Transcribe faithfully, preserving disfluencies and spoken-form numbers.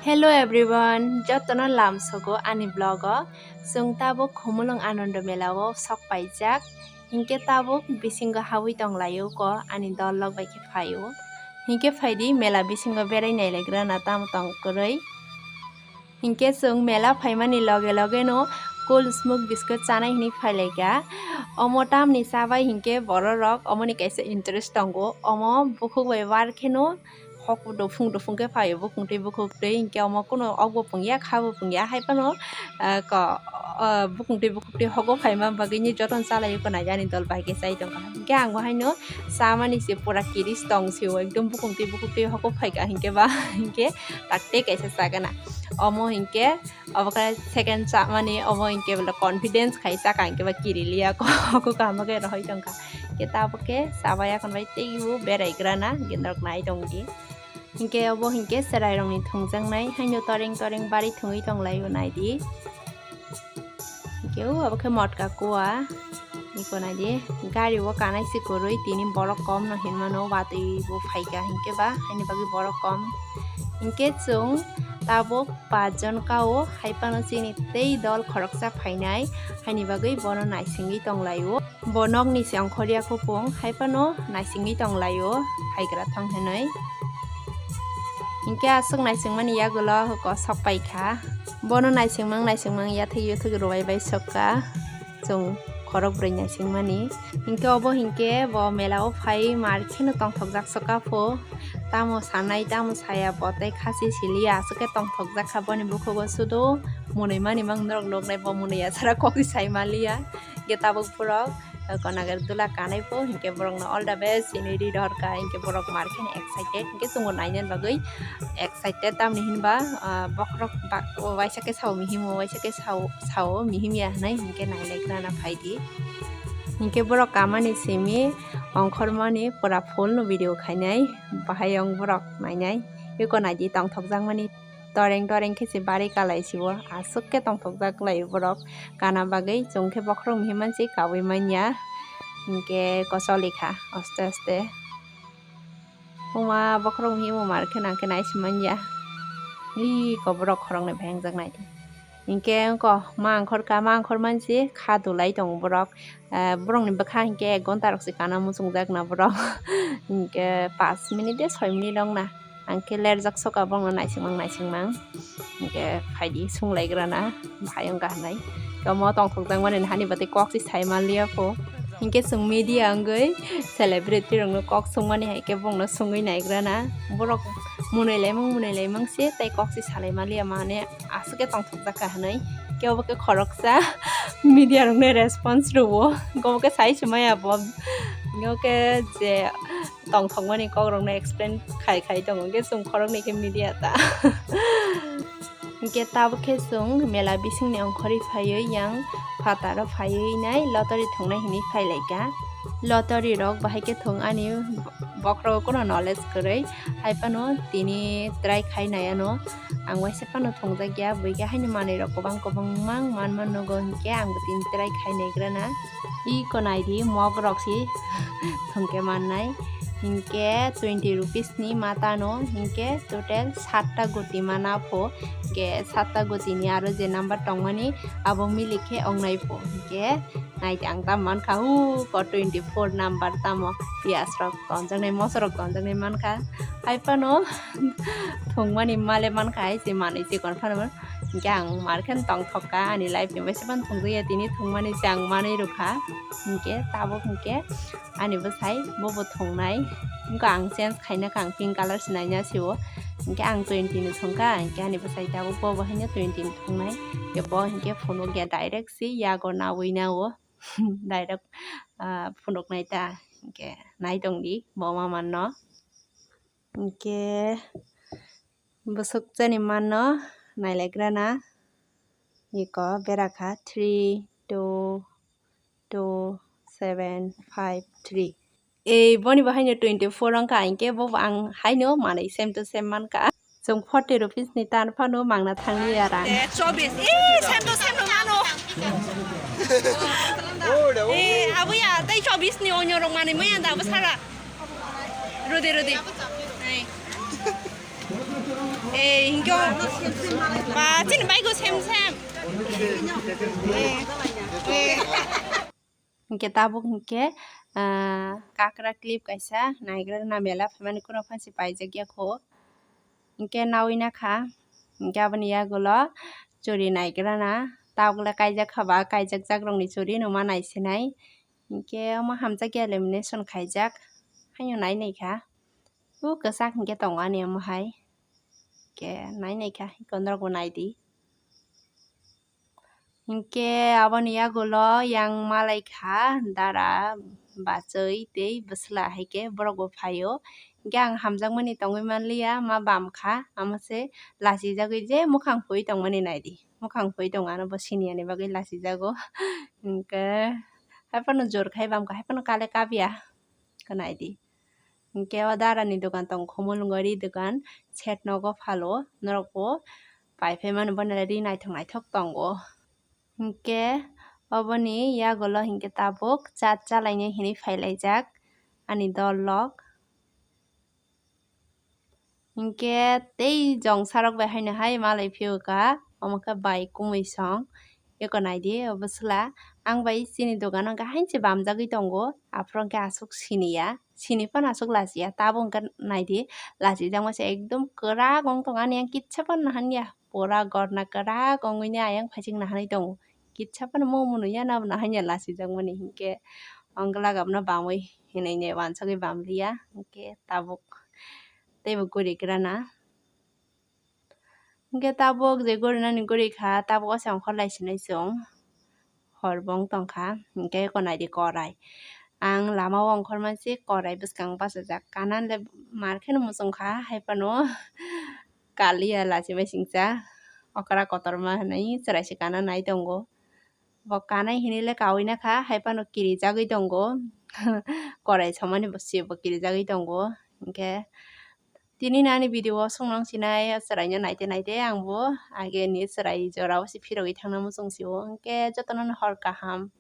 Hello everyone, jotono lamsogo ani vlog o. Chwng tabuk Khumulwng Anando Mela o sok paijak. Hinkhe tabuk bisingo habwi tonglaio ko ani dol rok bai khe phaio. Hinkhe phaidi mela bisingo berai nailagrana tamo tong kwrwi. Hinkhe chwng mela phaimani loge loge no cool smoke biscuit chanai hinwi phailaikha. Omo tamni chabai hinkhe bororok omoni kaisa interest tongo. Omo bukhuk bai bar kheno hok dopung dopung khe phaio, bukhuk twi bukhuk twi, hinkhe omo kuno ok bopung ya, kha bopung ya, hai phano, ah, ko, ah, bukhuk twi bukhuk twi hogo phaima bagwi ni jotono chalaio, ko naijani dol bai khe chai tongkha. Hinkhe ang bo haino chamani se pura kiris tong sio, ekdom bukhuk twi bukhuk twi hogo phaikha hinkhe ba, hinkhe tak tei kaisa chagana. Omo hinkhe Obo khe second chamani, obo hinkhe bole confidence khai chakha hinkhe ba kirilia ko, ko kaham khe rohoi tongkha. Hinkhe tabuk khe chaba yakon bai teibo beraigrana, hinkhe norok nai tongdi. Hinkhe obo hinkhe chwrairokni thwngjaknai, haino toreng toreng bari thwngwi tonglaio naidi. Hinkhe o obo khe motka kua. Iko naidi, gari o kanai se kwrwi, tini borok kom no hinmano, watwi bo phaikha hinkhe ba, haini bagwi borok kom. Hinkhe chwng tabuk pachjon ka o, hai phano chini tei dol khoroksa phainai, haini bagwi bono naisingwi tonglaio. Bo nokni se ongkhorya kupung, hai phano naisingwi tonglaio, phaigra thang hinwi. Hinkhe aswk naisingmani yagulo kosok paikha. Bono naisingmang naisingmang yathek yuthek rwbai bai sokha. Chwng khorok brwi naisingmani. Hinkhe obo hinkhe bo mela o phai mar kheno tongthokjak sokha pho. Tamo sanai tamo saya bo tei khasi siliya aswk khe tongthokjak kha boni bukhugo sudo mwnwi mani mang norok nuknai bo mwnwi ya sara kokni sai manliya. Hinkhe tabuk borok konager dula kanai pho hinkhe borokno all the best hinwi ri rohorkha hinkhe borok mar kheno excited hinkhe chwngbo nainani bagwi excited tamni hinba ah, bokhorok ba- waisa khe sao mihimo waisa khe sao sao mihim ya hinwi hinkhe nailai khna phaidi. Hinkhe borok kamani simi ongkhormani pura full no video khainai, bahai ong borok nainai. Eko naidi tongthokjakmani toreng toreng khe se bari kalai sibo aswk khe tongthokjak lai borok kana bagwi chwng khe bokhorok mihim mansi kaui manya. Hinkhe kocholi kha aste aste. Uma bokhorok mihim o mar khe nang khe nai si manya. Iko borok khoroknwi phai wngjak nai. Hinkhe wngkha ma angkhor ka, ma angkhor mansi kha dulai tongo borok. Ah, borokni bwkha hinkhe ek ghonta rok se kana muchungjak na borok. Hinkhe pash minute de soi minute wng na. Ang khe lerjak soka borokno naisingmang naisingmang. Hinkhe phaidi sunglaigrana bahai wngkha hinwi. Omo tongthokjakmani hani batwi kok se sai manliya pho. Hinkhe chwng media wngwi celebrity rokno kok sungmani hai khe borokno sungwi naigrana. Borok mwnwi laimang mwnwi laimang se tei kok se salai manliya mane aswk khe tongthokjak kha hinwi. Khe obo khe khoroksa media rokno response rwo. Obo khe sai se maya bo. Obo khe je tongthokmani kokrokno explain khai khai tongo, hwnkhe chwng khoroknwi khe media ta. Hwnkhe tabuk khe chwng mela bisingni ongkhorwi phaiwi yang phataro phaiwi nai lottery thwngnai hinwi phailaikha. Lottery rok bahai khe thwng ani bokhorogo kheno knowledge kwrwi, hai phano tini try khai nai ano. Ang waisa phano thwngjakya, buikhe haino manwirok kwbang kwbangma wng manma nugo, hinkhe ang bo tini try khai naigrana. Iko naidi mok rok si thwngkhe mannai. Hinkhe twenty rupees ni matano hinkhe total satta guti mana pho. Hinkhe satta guti ni aro je number tongmani abo milikhe ongnai pho. Hinkhe naidi ang ta mankha, hu ko twenty four number tamo piyaj rok tonjaknai, moso rok tonjaknai mankha. Hai phano thwngmani male mankha hai se manwi chikon phano. Hinkhe ang mar khe tongthok kha, ani life ni waisa phano thwngjakya tini thwngmani se ang manwi rwkha. Hinkhe tabuk hinkhe ani bwsai bobo thwngnai. Hinkhe ang change khaina kha, ang pink colour se naina sio. Hinkhe ang twenty ni thwngkha, hinkhe ani bwsai tabuk bobo haino twenty ni thwngnai. Hinkhe bo hinkhe phunukya direct se yago nawi nao. Direct, ah, phunuknai ta. Hinkhe nai tongdi bo ma manno. Hinkhe bwswk chani manno nailaigrana. Iko berakha three two two seven five three. Ei boni bo haino twenty four wngkha, hinkhe bo ang haino manwi same to same mankha. Chwng forty rupees ni tan phano mangna thangli ya rang. Eh, chobis. Eh, same to same no mano. Eh, abuya, tei chobis ni onyo rok manwi maya da bo sara. Rudi, rudi. Ei. Eh, hinkhe ba chini bike o sem sem. Eh, eh. Hinkhe tabuk hinkhe, ah, kakra clip kaisa naigra na mela phaimani, kuno phansi paijak ya kho. Hinkhe nawi na kha. Hinkhe aboni yagulo churi naigra na. Tabuk le kaijak kha ba, kaijak jak rokni churi no ma naisinai. Hinkhe omo hamjak ya lamination khaijak. Haino nai nai kha. O kwchak hinkhe tongo ani omo hai. Hinkhe nai nai kha, hinkhe norok bo nai di. Hinkhe aboni yagulo yang malai kha dara, bachoi tei bwsla, hai khe borok bo phaio. Hinkhe ang hamjakmani tongwi manliya, ma bam kha, amo se lachijagwi je mukhang phui tongmani nai di. Mukhang phui tongo, ano bo siniya ni bagwi lachijago. Hinkhe haiphano jor khai bam kha, haiphano kale kapya, khe nai di. Hinkhe o dara ni dogan tongo, Khumulwngo ri dogan, side nogo phalo, norok bo pai phai mani, bono ri naithok naithok tongo. Hinkhe oboni yagulo hinkhe tabuk chat chalainai hinwi phailaijak ani dol rok. Hinkhe tei jongsa rok bai haino hai malai phiyokha, omo khe bai kumui song. Eko nai di, o bwsla. Ang bai chini dogano hwnkhe hainse bamjagwi tongo, aphuru hwnkhe aswk siniya, sini phano aswk lachiya. Tabuk hwnkhe nai di, lachijakma se ekdom kwrak wng tongo, ani yang kitsa phano nahan ya, pura gorna kwrak wngwi ni ayang phaichik nahanwi tongo, kitsa phano mo mwnwi ya, nabo nahan ya lachijakmani. Hinkhe ongla gabna bamwi hinwi ni wansugwi bamliya, hinkhe tabuk teibo guri gra na. Hinkhe tabuk je gurinani guri kha, tabuk o se ongkhor lai sinai chwng. Hor bo wng tong kha, hinkhe eko nai di korai. Ang lama o ongkhor mansi korai bwskang bachajak. Kanan le mar kheno muchung kha, hai phano kaliya lachi bai singcha. Okra kotorma hinwi chwrai se kana nai tongo. Bo kanai hinwi le kaui na kha, hai phano kirijagwi tongo. Korai somani bo se bo kirijagwi tongo. Hinkhe tini nani video o song nang sinai chwraino naite naite ang bo age ni chwrai jora o se phirogwi thangna muchung si o. Hinkhe jotono no hor kaham.